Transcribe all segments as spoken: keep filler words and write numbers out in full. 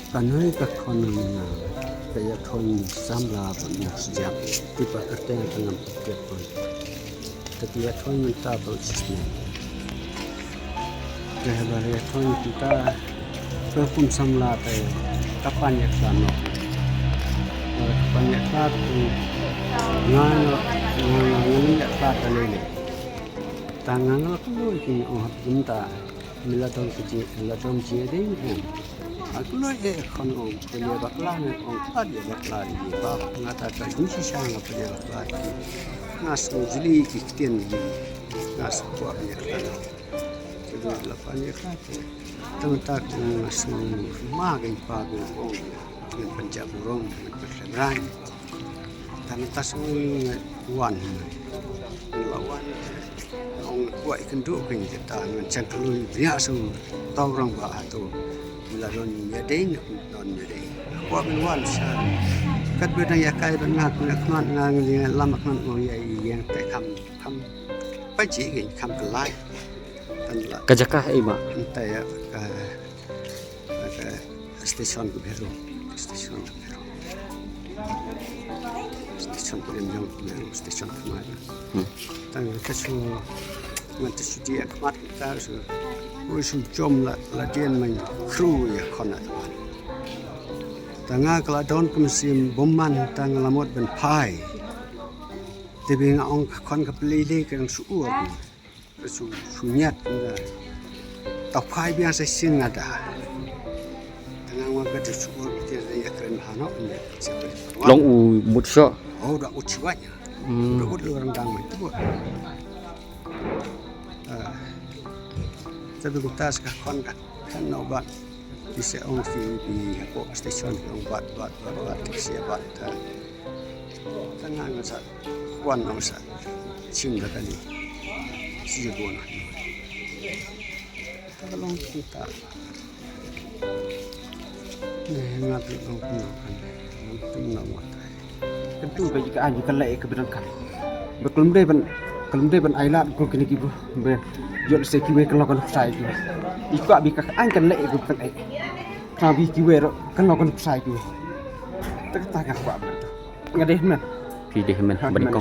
Kane ka khon na ka ïathuh samla ba na sejak ti ba ka teng ka ngam ka tiap pun. Te ki ïathuh mynta ba u sisne. Te ba ïathuh mynta ka kum samla te ka pan ïa ka no. Ka pan ïa ka tu nga nga nga ïa ka ta lele. Ta nga nga ka lo ki ong hap mynta. Mi la don ki ji, la don ji ding em. Ak lo e khon ong, pynïa bakla ne ong, pynïa bakla ne ba. Nga ta ka ju shisha nga pynïa bakla ki. Nga sngew jli ki ktien ki. Nga sngew kwah pynïa bakla. Ki dei la pynïa bakla ki. Tang ta nga sngew ma gen pa gen ong. Gen pynjah burung, gen pynjah rang. Tang ta sngew ngi wan. La wan. Ong kwah ïa kynduh ka ïing kata ngan chang kloi bniah shu tau rang ba hato. La don ïa dei ne don ïa dei. Kwah ban wan sha. Kat ba dang ïa kai ban ngat na khmat na ngi lam khmat ong ïa ïing te kham kham. Pa ji ngi kham ka lai. Tan la. Ka jaka ei ma. Anta ïa ka Ka station ka Bhero. Station ka Bhero. Station ka Limjong ka Bhero. Station ka Mara. Hmm. Tang ka su ngan ta su dia khmat ta su. Ui su jom la la dien man kru ïa khon na. Tang nga ka la don kum sim bom man tang la mot ban phai. Te bi nga ong ka khon ka pli le ka su ur. Su su ngiat nga. Ta phai biang sa sing nga da. Tang nga ka de su ur te ya kren hano ne. Long u mut sho. Oh da u chiwanya. Hmm. Da u orang dang mai tu. Ah. Tapi kita sekarang kan kan no ba. Ki sa ong ki ki hapoh station ki ong bat bat bat bat ki sa bat ta. Tang nga sa wan ong sa chim da kali. Si bon. Ta ka long ta. Ne nga tu ong ki kan. Tum na wat. Kan tu ka jika aji kan lai ka bidang kan. Ba kulum dei ban kulum dei ban ai lad ko kini ki bu. Ba jot se ki we kan lo kan sai ki. Iko abi ka an kan lai ko kan ai. Ka bi ki we ro kan lo kan sai ki. Tak tak ka ba. Nga dei men. Pi dei men ban ko.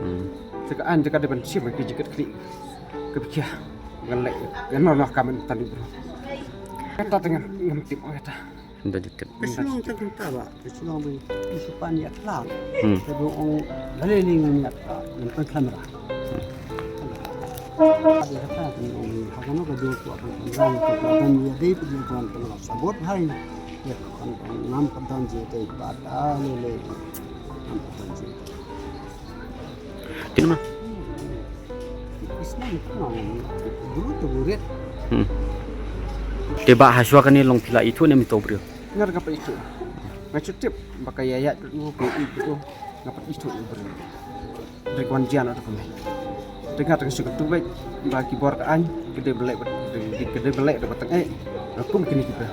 Hmm. Taka an jaka dei ban sim ki jikat kri. Ka bi kia. Kan lai kan lo kan tan bro. Kata tengah ngam tip kata. Hynda jingtip. Ka shnong ta kynta ba, ka shnong ba ki shu pan ïa khlad. Hmm. Ka dang ong lale leng ïa khlad, ïa pan khlad ra. Ade ka ta kan ong ha kano ka dur ko pan khlad ra, ka don ïa dei pdi don pan khlad. Sabot hai ïa kan ngam pan don ji dei ba ta lale ngam pan don ji. Tin ma. Hmm. Te ba hashwa kane long phi la ithuh ne mi to briew. Ngar ka pa ithuh. Nga shu tip ba ka ïa ïa tu ko i tu nga pa ithuh i briew. Dei kwan jian ata kame. Te nga tang shu ka tu bai ba ki bor ka ain ka dei belek ka dei belek da batang eh. Kum kini ki ba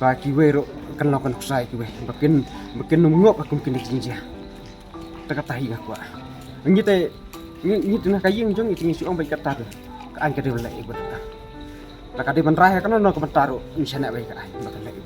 ba ki wei ro kan long kan ksai ki wei ba kin ba kin num ngop kum kini ki jia. Ta kata hi nga kwah. Ngi te ngi ngi te na ka ïing jong ngi te ngi shu ong ba kata te. Ka ain ka dei ban leh i bad ka. Ta ka dei ban rai ha ka no no ka ban taru ngi shana ba ka ain ba ka leh i